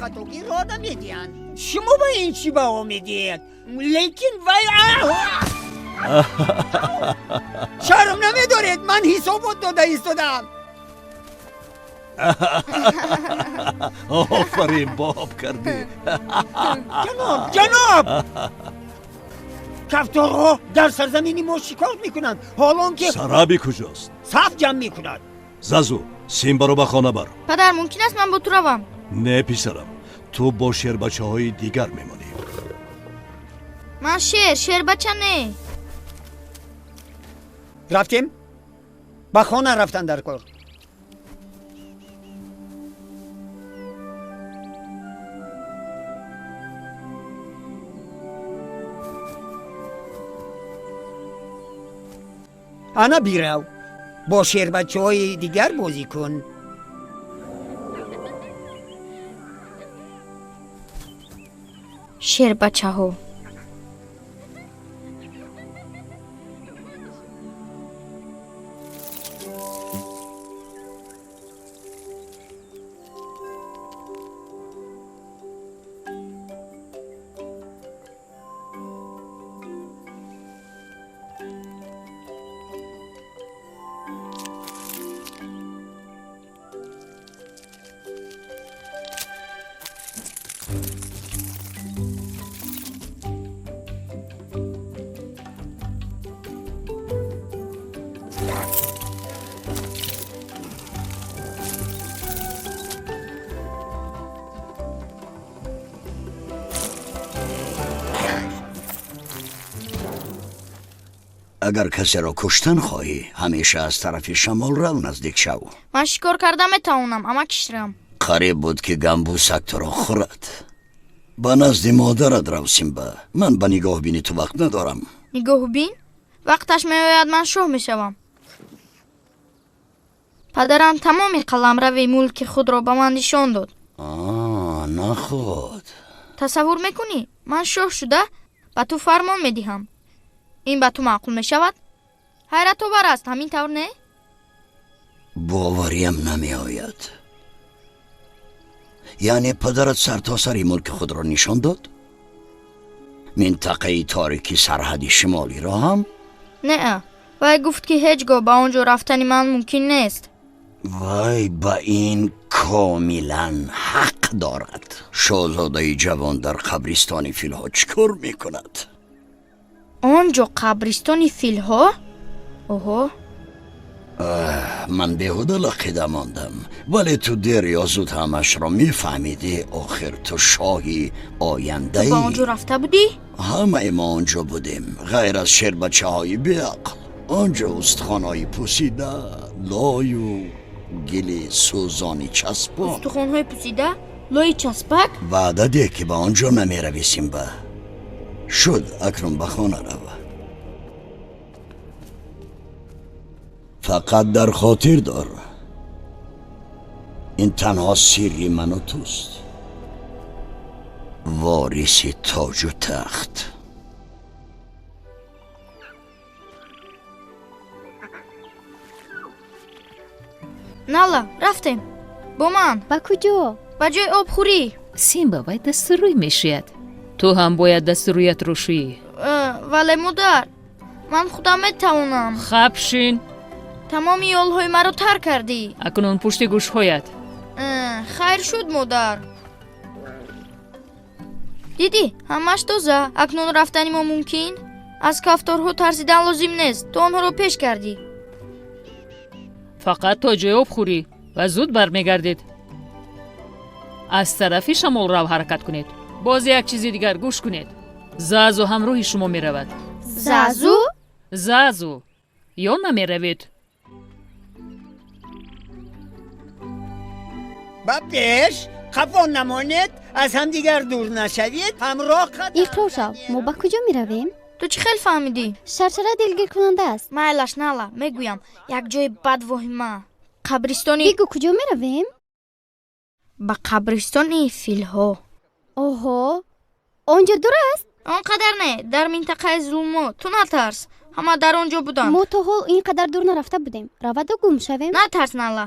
Хатогӣ роҳ намедиҳанд. Шумо ба ин чӣ баҳо медиҳед? Лекин вай, шарм намедоред? Ман ҳисобот дода истодаам. Офарин, боб кардӣ. Ҷаноб, ҷаноб, кафторҳо дар сарзамини мо шикор мекунанд, ҳолон ки Сараби куҷост? Саф ҷамъ мекунад. Зазу, Симбаро ба хона бар. Падар, мумкин аст ман бо ту равам? Не, писарам, ту бо шербачаҳои дигар мемонӣ. Ман шер, шербача не. Рафтем, ба хона рафтан дар кор. Ана бирав, бо шербачаҳои дигар бозӣ кун. Шербачаҳо. Агар касеро куштан хоҳӣ, ҳамеша аз тарафи шамол рав, наздик шав. Ман шикор карда метавонам, амма кишрам. Қариб буд, ки гамбусак туро хӯрад. Ба назди модарат рав, Симба. Ман ба нигоҳбини ту вақт надорам. Нигоҳубин? Вақташ меояд, ман шоҳ мешавам. Падарам тамоми қаламрави мулки худро ба ман нишон дод. Наход. Тасаввур мекунӣ, ман шоҳ шуда ба ту фармон медиҳам. Ин ба ту маъқул мешавад? Ҳайратовар аст, ҳамин тавр, не? Бовариам намеояд. Яъне падарат сартосари мулки худро нишон дод, минтақаи торики сарҳади шимолиро ҳам? Не, вай гуфт, ки ҳеҷ гоҳ ба он ҷо рафтани ман мумкин нест. Вай ба ин комилан ҳақ дорад. Шоҳзодаи ҷавон дар қабристони филҳо чӣ кор мекунад? Он ҷо қабристони филҳо? Оҳо. Ман беҳуда лақида мондам, вале ту дер ё зуд ҳамашро мефаҳмидӣ. Охир ту шоҳи ояндаӣ. Ба он ҷо рафта будӣ? Ҳамаи мо он ҷо будем, ғайр аз шербачаҳои беақл. Он ҷо устухонҳои пусида, лою гили сӯзони часпон. Устухонҳои пусида, лои часпак. Ваъда деҳ, ки ба он ҷо намеравӣ, Симба. Шуд, акнун ба хона рав. Фақат дар хотир дор, ин танҳо сирри ману туст. Вориси тоҷу тахт. Нала, рафтем бо ман. Ба куҷо? Ба ҷои обхӯрӣ. Симба, вай дасту рӯй мешӯяд. Ту ҳам бояд дасту рӯятро шӯӣ. Вале модар, ман худам метавонам. Хап шин. Тамоми ёлҳои маро тар кардӣ. Акнун пушти гӯшҳоят. Хайр шуд, модар. Дидӣ, ҳамаш тоза. Акнун рафтани мо мумкин. Аз кафторҳо тарсидан лозим нест, ту онҳоро пеш кардӣ. Фақат то ҷои обхӯрӣ ва зуд бармегардед. Аз тарафи шамолрав ҳаракат кунед. Боз як чизи дигар, гӯш кунед. Зазу ҳамроҳи шумо меравад. Зазу? Зазу, ё намеравед? Ба пеш, қафо намонед, аз ҳамдигар дур нашавед, ҳамроҳ қадам Иқрор шав, мо ба куҷо меравем? Ту чӣ хел фаҳмидӣ? Шаршара дилгиркунанда аст. Майлаш, Нала, мегӯям. Як ҷои бадвоҳима, қабристони Бигӯ, куҷо меравем? Ба қабристони филҳо. Оҳо, он ҷо дур аст? Он қадар не, дар минтақаи зулумот. Ту натарс, ҳама дар он ҷо буданд. Мо то ҳол ин қадар дур нарафта будем. Раваду гум шавем. Натарс, Нала.